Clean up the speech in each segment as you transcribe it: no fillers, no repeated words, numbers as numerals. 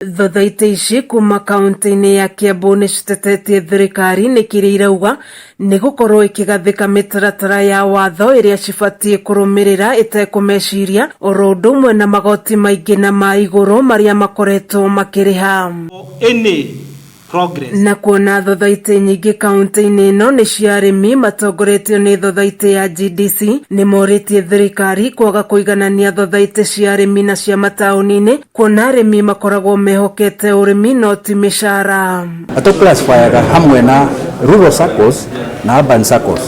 Thothaitĩ ici kuma kaunti-inĩ ya Kiambu nĩcitetetie thirikari nĩ kĩrĩa irauga nĩ gũkorwo ĩkĩgathĩka mĩtaratara ya watho ĩrĩa cibatiĩ kũrũmĩrĩra ĩtekũmeciria oro ũndũ ũmwe na magoti maingĩ na ma igũrũ marĩa makoretwo makĩrĩha. Any progress. Na kuona thothaitĩ nyingĩ kaunti-inĩ ĩno nĩ cia arĩmi matongoretio nĩ thothaitĩ ya GDC, nĩ morĩtie thirikari kwaga kũiganania thothaitĩ cia arĩmi na cia mataũni-inĩ, kuona arĩmi makoragwo mehokete ũrĩmi no ti mĩcara. Atũclassifyaga hamwe na rural SACCOs na urban SACCOs.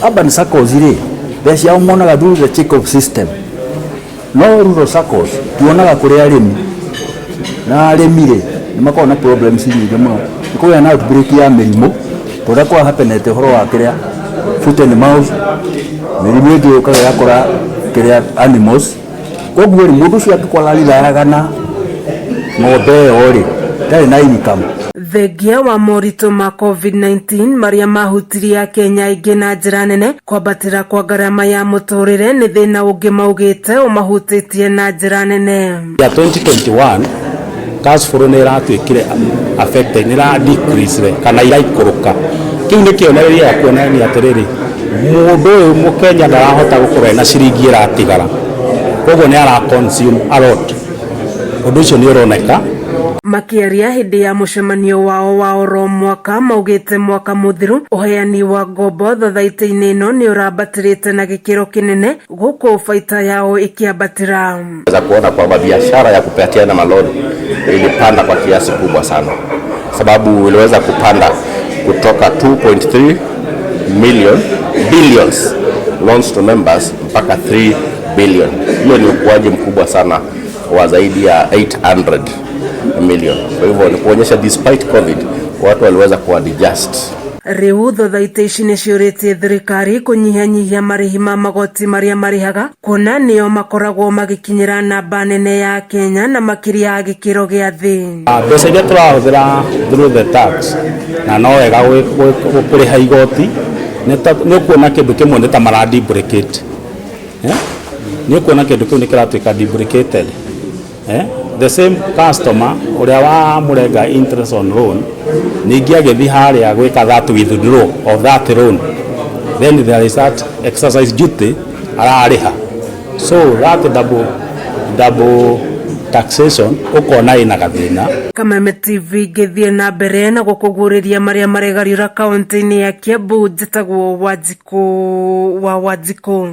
Urban SACCOs rĩ, mbeca ciao monaga through the check off system, no rural SACCOs tuonaga kũrĩ arĩmi, na arĩmi rĩ, nĩ makoragwo na problems nyingĩ mũno. Nĩ kũgĩa na outbreak ya mĩrimũ ta ũrĩa kwa happenete ũhoro wa kĩrĩa, foot and mouth, mĩrimũ ĩngĩ yũkaga ĩgakora kĩrĩa, animals. Koguo rĩ, mũndũ ũcio angĩkorwo ararĩrayaga na ng'ombe ĩyo rĩ, ndarĩ na income. Thengia wa moritũ ma COVID-19 marĩa mahutirie Akenya aingĩ na njĩra nene, kwambatĩra kwa ngarama ya mũtũrĩre nĩ thĩna ũngĩ maugĩte ũmahutĩtie na njĩra nene. Ya 2021 cash flow nĩ ĩratuĩkire affected, nĩ ĩra decrease kana iraikũrũka. Kĩu nĩ kĩonereria gĩa kuonania atĩrĩrĩ, mũndũ ũyũ mũkenya ndarahota gũkorwo ena ciringi ĩratigara, koguo nĩ ara consume a lot. Ũndũ ũcio nĩ ũroneka. Makĩaria hĩndĩ ya mũcemanio wao wa oro mwaka, maugĩte mwaka mũthiru ũheani wa ngombo thothaitĩ-inĩ ĩno nĩ ũrambatĩrĩte na gĩkĩro kĩnene, gũkũ baita yao ĩkĩambatĩra. Za kuona kwamba biashara ya kupatiana maloan ilipanda kwa kiasi kubwa sana, sababu iliweza kupanda kutoka 2.3 million billions loans to members mpaka 3 billion. Hiyo ni ukuaji mkubwa sana wa zaidi ya 800 million. Kwa hivyo ni kuonyesha despite COVID watu waliweza kuadjust. Rĩu thothaitĩ ici nĩ ciũrĩtie thirikari kũnyihanyihia marĩhi ma magoti marĩa marĩhaga, kuona nĩo makoragwo magĩkinyĩra namba nene ya Kenya na makĩria ya gĩkĩro gĩa thĩ. Mbeca iria tũrahũthĩra through the tax, na no wega kũrĩha igoti, nĩ ũkuona kĩndũ kĩmwe nĩ ta mara duplicate. Nĩ ũkuona kĩndũ kĩu nĩ kĩratuĩka duplicated. The same customer ũrĩa wamũrenga interest on loan, ningĩ agĩthiĩ harĩa gwĩka that withdraw of that loan, then there is that excise duty ararĩha, so that double taxation ũkona ĩna gathĩna. Kameme TV ngĩthiĩ na mbere na gũkũguũrĩria marĩa maregariũra kaunti-inĩ ya Kiambu, njĩtagwo Wanjikũ wa Wanjikũ.